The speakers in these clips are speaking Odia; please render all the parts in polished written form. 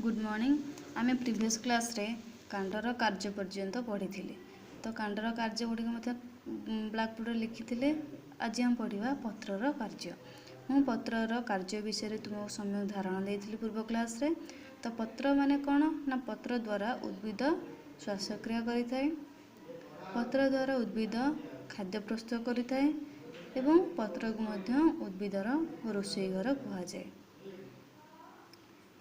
Good morning. ଆମେ ପ୍ରିଭିୟସ୍ କ୍ଲାସ୍ରେ କାଣ୍ଡର କାର୍ଯ୍ୟ ପର୍ଯ୍ୟନ୍ତ ପଢ଼ିଥିଲେ। ତ କାଣ୍ଡର କାର୍ଯ୍ୟ ଗୁଡ଼ିକ ମଧ୍ୟ ବ୍ଲାକ୍ ବୋର୍ଡ଼ରେ ଲେଖିଥିଲେ। ଆଜି ଆମେ ପଢ଼ିବା ପତ୍ରର କାର୍ଯ୍ୟ। ମୁଁ ପତ୍ରର କାର୍ଯ୍ୟ ବିଷୟରେ ତୁମକୁ ସମ୍ୟକ ଧାରଣା ଦେଇଥିଲି ପୂର୍ବ କ୍ଲାସ୍ରେ। ତ ପତ୍ର ମାନେ କ'ଣ ନା ପତ୍ର ଦ୍ୱାରା ଉଦ୍ଭିଦ ଶ୍ୱାସକ୍ରିୟା କରିଥାଏ, ପତ୍ର ଦ୍ୱାରା ଉଦ୍ଭିଦ ଖାଦ୍ୟ ପ୍ରସ୍ତୁତ କରିଥାଏ ଏବଂ ପତ୍ରକୁ ମଧ୍ୟ ଉଦ୍ଭିଦର ରୋଷେଇ ଘର କୁହାଯାଏ।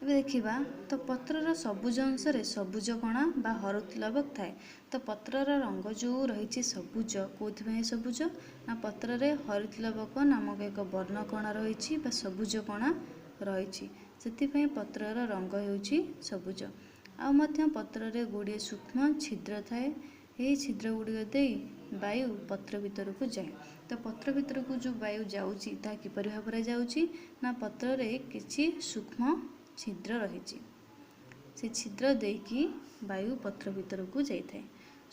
ଏବେ ଦେଖିବା, ତ ପତ୍ରର ସବୁଜ ଅଂଶରେ ସବୁଜ କଣା ବା ହରିତଲବକ ଥାଏ। ତ ପତ୍ରର ରଙ୍ଗ ଯେଉଁ ରହିଛି ସବୁଜ, କେଉଁଥିପାଇଁ ସବୁଜ ନା ପତ୍ରରେ ହରିତଲବକ ନାମକ ଏକ ବର୍ଣ୍ଣ କଣା ରହିଛି ବା ସବୁଜ କଣା ରହିଛି, ସେଥିପାଇଁ ପତ୍ରର ରଙ୍ଗ ହେଉଛି ସବୁଜ। ଆଉ ମଧ୍ୟ ପତ୍ରରେ ଗୁଡ଼ିଏ ସୂକ୍ଷ୍ମ ଛିଦ୍ର ଥାଏ। ଏହି ଛିଦ୍ର ଗୁଡ଼ିକ ଦେଇ ବାୟୁ ପତ୍ର ଭିତରକୁ ଯାଏ। ତ ପତ୍ର ଭିତରକୁ ଯେଉଁ ବାୟୁ ଯାଉଛି, ତାହା କିପରି ଭାବରେ ଯାଉଛି ନା ପତ୍ରରେ କିଛି ସୂକ୍ଷ୍ମ ଛିଦ୍ର ରହିଛି, ସେ ଛିଦ୍ର ଦେଇକି ବାୟୁ ପତ୍ର ଭିତରକୁ ଯାଇଥାଏ।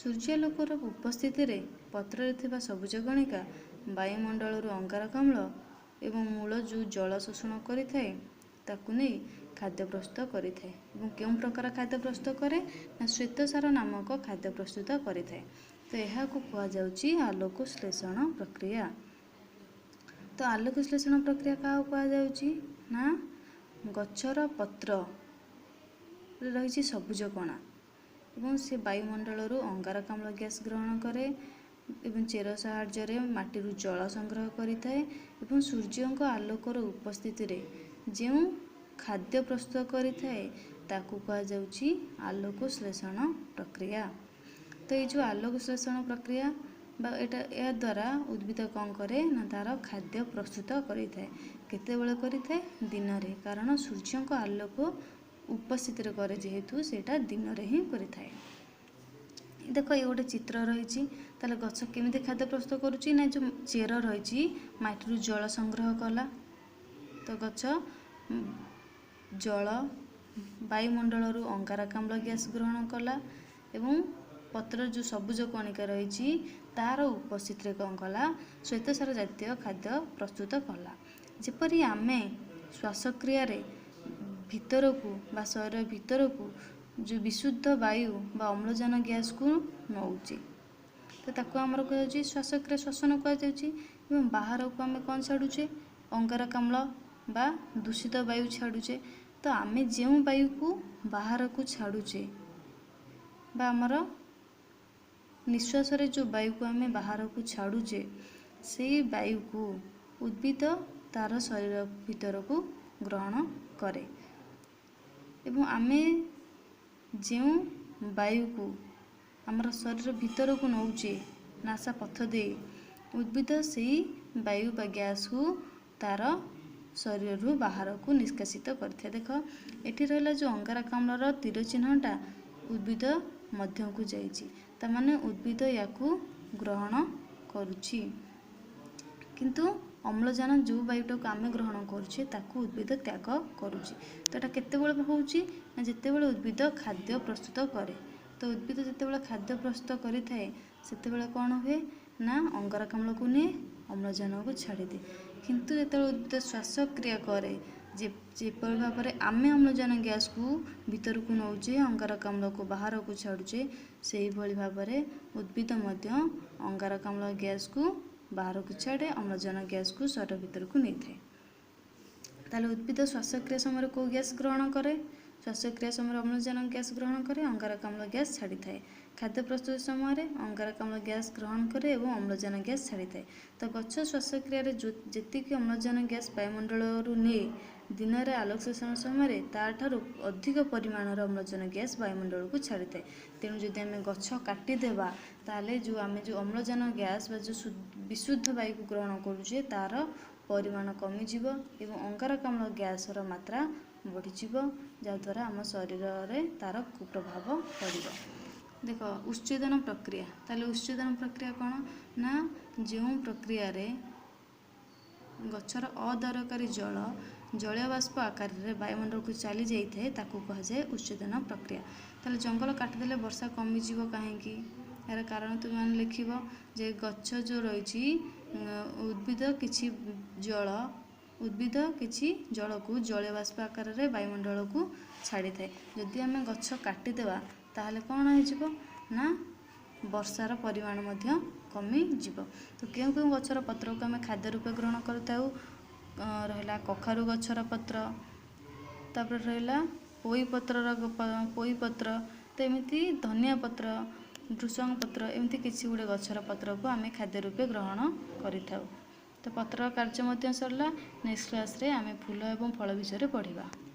ସୂର୍ଯ୍ୟାଲୋକର ଉପସ୍ଥିତିରେ ପତ୍ରରେ ଥିବା ସବୁଜ କଣିକା ବାୟୁମଣ୍ଡଳରୁ ଅଙ୍ଗାରକାମ୍ଳ ଏବଂ ମୂଳ ଯେଉଁ ଜଳ ଶୋଷଣ କରିଥାଏ, ତାକୁ ନେଇ ଖାଦ୍ୟ ପ୍ରସ୍ତୁତ କରିଥାଏ। ଏବଂ କେଉଁ ପ୍ରକାର ଖାଦ୍ୟ ପ୍ରସ୍ତୁତ କରେ ନା ଶ୍ୱେତସାର ନାମକ ଖାଦ୍ୟ ପ୍ରସ୍ତୁତ କରିଥାଏ। ତ ଏହାକୁ କୁହାଯାଉଛି ଆଲୋକ ଶ୍ଳେଷଣ ପ୍ରକ୍ରିୟା। ତ ଆଲୋକ ଶ୍ଳେଷଣ ପ୍ରକ୍ରିୟା କାହାକୁ କୁହାଯାଉଛି ନା ଗଛର ପତ୍ରରେ ରହିଛି ସବୁଜ କଣା ଏବଂ ସେ ବାୟୁମଣ୍ଡଳରୁ ଅଙ୍ଗାରକାମ୍ଳ ଗ୍ୟାସ୍ ଗ୍ରହଣ କରେ ଏବଂ ଚେର ସାହାଯ୍ୟରେ ମାଟିରୁ ଜଳ ସଂଗ୍ରହ କରିଥାଏ ଏବଂ ସୂର୍ଯ୍ୟଙ୍କ ଆଲୋକର ଉପସ୍ଥିତିରେ ଯେଉଁ ଖାଦ୍ୟ ପ୍ରସ୍ତୁତ କରିଥାଏ, ତାକୁ କୁହାଯାଉଛି ଆଲୋକ ଶ୍ଳେଷଣ ପ୍ରକ୍ରିୟା। ତ ଏଇ ଯେଉଁ ଆଲୋକ ଶ୍ଳେଷଣ ପ୍ରକ୍ରିୟା ବା ଏଇଟା, ଏହାଦ୍ୱାରା ଉଦ୍ଭିଦ କ'ଣ କରେ ନା ତା'ର ଖାଦ୍ୟ ପ୍ରସ୍ତୁତ କରିଥାଏ। କେତେବେଳେ କରିଥାଏ? ଦିନରେ, କାରଣ ସୂର୍ଯ୍ୟଙ୍କ ଆଲୋକ ଉପସ୍ଥିତିରେ କରେ ଯେହେତୁ, ସେଇଟା ଦିନରେ ହିଁ କରିଥାଏ। ଦେଖ, ଏଇ ଗୋଟେ ଚିତ୍ର ରହିଛି। ତାହେଲେ ଗଛ କେମିତି ଖାଦ୍ୟ ପ୍ରସ୍ତୁତ କରୁଛି ନା ଯେଉଁ ଚେର ରହିଛି, ମାଟିରୁ ଜଳ ସଂଗ୍ରହ କଲା। ତ ଗଛ ଜଳ, ବାୟୁମଣ୍ଡଳରୁ ଅଙ୍ଗାରକାମ୍ଳ ଗ୍ୟାସ୍ ଗ୍ରହଣ କଲା ଏବଂ ପତ୍ରର ଯେଉଁ ସବୁଜ କଣିକା ରହିଛି, ତା'ର ଉପସ୍ଥିତିରେ କ'ଣ କଲା? ଶ୍ୱେତସାର ଜାତୀୟ ଖାଦ୍ୟ ପ୍ରସ୍ତୁତ କଲା। ଯେପରି ଆମେ ଶ୍ୱାସକ୍ରିୟାରେ ଭିତରକୁ ବା ଶରୀର ଭିତରକୁ ଯେଉଁ ବିଶୁଦ୍ଧ ବାୟୁ ବା ଅମ୍ଳଜାନ ଗ୍ୟାସ୍କୁ ନେଉଛେ, ତ ତାକୁ ଆମର କୁହାଯାଉଛି ଶ୍ୱାସକ୍ରିୟା, ଶ୍ୱସନ କୁହାଯାଉଛି। ଏବଂ ବାହାରକୁ ଆମେ କ'ଣ ଛାଡ଼ୁଛେ? ଅଙ୍ଗାରକାମ୍ଳ ବା ଦୂଷିତ ବାୟୁ ଛାଡ଼ୁଛେ। ତ ଆମେ ଯେଉଁ ବାୟୁକୁ ବାହାରକୁ ଛାଡ଼ୁଛେ ବା ଆମର ନିଶ୍ୱାସରେ ଯେଉଁ ବାୟୁକୁ ଆମେ ବାହାରକୁ ଛାଡ଼ୁଛେ, ସେଇ ବାୟୁକୁ ଉଦ୍ଭିଦ ତା'ର ଶରୀର ଭିତରକୁ ଗ୍ରହଣ କରେ ଏବଂ ଆମେ ଯେଉଁ ବାୟୁକୁ ଆମର ଶରୀର ଭିତରକୁ ନେଉଛେ ନାସା ପଥ ଦେଇ, ଉଦ୍ଭିଦ ସେଇ ବାୟୁ ବା ଗ୍ୟାସ୍କୁ ତା'ର ଶରୀରରୁ ବାହାରକୁ ନିଷ୍କାସିତ କରିଥାଏ। ଦେଖ, ଏଠି ରହିଲା ଯେଉଁ ଅଙ୍ଗାରକାମ୍ଳର ତୀର ଚିହ୍ନଟା ଉଦ୍ଭିଦ ମଧ୍ୟକୁ ଯାଇଛି, ତାମାନେ ଉଦ୍ଭିଦ ୟାକୁ ଗ୍ରହଣ କରୁଛି। କିନ୍ତୁ ଅମ୍ଳଜାନ ଯେଉଁ ବାୟୁଟାକୁ ଆମେ ଗ୍ରହଣ କରୁଛେ, ତାକୁ ଉଦ୍ଭିଦ ତ୍ୟାଗ କରୁଛି। ତ ଏଇଟା କେତେବେଳେ ହେଉଛି ନା ଯେତେବେଳେ ଉଦ୍ଭିଦ ଖାଦ୍ୟ ପ୍ରସ୍ତୁତ କରେ। ତ ଉଦ୍ଭିଦ ଯେତେବେଳେ ଖାଦ୍ୟ ପ୍ରସ୍ତୁତ କରିଥାଏ, ସେତେବେଳେ କ'ଣ ହୁଏ ନା ଅଙ୍ଗାରକାମ୍ଳକୁ ନିଏ, ଅମ୍ଳଜାନକୁ ଛାଡ଼ିଦିଏ। କିନ୍ତୁ ଯେତେବେଳେ ଉଦ୍ଭିଦ ଶ୍ୱାସକ୍ରିୟା କରେ, ଯେପରି ଭାବରେ ଆମେ ଅମ୍ଳଜାନ ଗ୍ୟାସ୍କୁ ଭିତରକୁ ନେଉଛେ, ଅଙ୍ଗାରକାମ୍ଳକୁ ବାହାରକୁ ଛାଡ଼ୁଛେ, ସେଇଭଳି ଭାବରେ ଉଦ୍ଭିଦ ମଧ୍ୟ ଅଙ୍ଗାରକାମ୍ଳ ଗ୍ୟାସ୍କୁ ବାହାରକୁ ଛାଡ଼େ, ଅମ୍ଳଜାନ ଗ୍ୟାସ୍କୁ ଶରୀର ଭିତରକୁ ନେଇଥାଏ। ତାହେଲେ ଉଦ୍ଭିଦ ଶ୍ୱାସକ୍ରିୟା ସମୟରେ କେଉଁ ଗ୍ୟାସ୍ ଗ୍ରହଣ କରେ? ଶ୍ୱାସକ୍ରିୟା ସମୟରେ ଅମ୍ଳଜାନ ଗ୍ୟାସ୍ ଗ୍ରହଣ କରେ, ଅଙ୍ଗାରକାମ୍ଳ ଗ୍ୟାସ୍ ଛାଡ଼ିଥାଏ। ଖାଦ୍ୟ ପ୍ରସ୍ତୁତି ସମୟରେ ଅଙ୍ଗାରକାମ୍ଳ ଗ୍ୟାସ୍ ଗ୍ରହଣ କରେ ଏବଂ ଅମ୍ଳଜାନ ଗ୍ୟାସ୍ ଛାଡ଼ିଥାଏ। ତ ଗଛ ଶ୍ୱାସକ୍ରିୟାରେ ଯେତିକି ଅମ୍ଳଜାନ ଗ୍ୟାସ୍ ବାୟୁମଣ୍ଡଳରୁ ନିଏ, ଦିନରେ ଆଲୋକ ଶୋଷଣ ସମୟରେ ତା'ଠାରୁ ଅଧିକ ପରିମାଣର ଅମ୍ଳଜାନ ଗ୍ୟାସ୍ ବାୟୁମଣ୍ଡଳକୁ ଛାଡ଼ିଥାଏ। ତେଣୁ ଯଦି ଆମେ ଗଛ କାଟିଦେବା, ତାହେଲେ ଯେଉଁ ଆମେ ଯେଉଁ ଅମ୍ଳଜାନ ଗ୍ୟାସ୍ ବା ଯେଉଁ ବିଶୁଦ୍ଧ ବାୟୁକୁ ଗ୍ରହଣ କରୁଛେ, ତା'ର ପରିମାଣ କମିଯିବ ଏବଂ ଅଙ୍ଗାରକାମ୍ଳ ଗ୍ୟାସ୍ର ମାତ୍ରା ବଢ଼ିଯିବ, ଯାହାଦ୍ୱାରା ଆମ ଶରୀରରେ ତା'ର କୁପ୍ରଭାବ ପଡ଼ିବ। ଦେଖ, ଉଚ୍ଛେଦନ ପ୍ରକ୍ରିୟା। ତାହେଲେ ଉଚ୍ଛେଦନ ପ୍ରକ୍ରିୟା କ'ଣ ନା ଯେଉଁ ପ୍ରକ୍ରିୟାରେ ଗଛର ଅଦରକାରୀ ଜଳ ଜଳୀୟ ବାଷ୍ପ ଆକାରରେ ବାୟୁମଣ୍ଡଳକୁ ଚାଲି ଯାଇଥାଏ, ତାକୁ କୁହାଯାଏ ଉଚ୍ଛେଦନ ପ୍ରକ୍ରିୟା। ତାହେଲେ ଜଙ୍ଗଲ କାଟିଦେଲେ ବର୍ଷା କମିଯିବ କାହିଁକି? ଏହାର କାରଣ ତୁମେମାନେ ଲେଖିବ ଯେ ଗଛ ଯେଉଁ ରହିଛି, ଉଦ୍ଭିଦ କିଛି ଜଳ, ଉଦ୍ଭିଦ କିଛି ଜଳକୁ ଜଳୀୟ ବାଷ୍ପ ଆକାରରେ ବାୟୁମଣ୍ଡଳକୁ ଛାଡ଼ିଥାଏ। ଯଦି ଆମେ ଗଛ କାଟିଦେବା, ତାହେଲେ କ'ଣ ହେଇଯିବ ନା ବର୍ଷାର ପରିମାଣ ମଧ୍ୟ କମିଯିବ। ତ କେଉଁ କେଉଁ ଗଛର ପତ୍ରକୁ ଆମେ ଖାଦ୍ୟ ରୂପେ ଗ୍ରହଣ କରିଥାଉ? ରହିଲା କଖାରୁ ଗଛର ପତ୍ର, ତାପରେ ରହିଲା ପୋଇ ପତ୍ରର, ପୋଇ ପତ୍ର, ତ ଏମିତି ଧନିଆ ପତ୍ର, ଭୃସଙ୍ଗ ପତ୍ର, ଏମିତି କିଛି ଗୁଡ଼ିଏ ଗଛର ପତ୍ରକୁ ଆମେ ଖାଦ୍ୟ ରୂପେ ଗ୍ରହଣ କରିଥାଉ। ତ ପତ୍ର କାର୍ଯ୍ୟ ମଧ୍ୟ ସରିଲା। ନେକ୍ସଟ କ୍ଲାସ୍ରେ ଆମେ ଫୁଲ ଏବଂ ଫଳ ବିଷୟରେ ପଢ଼ିବା।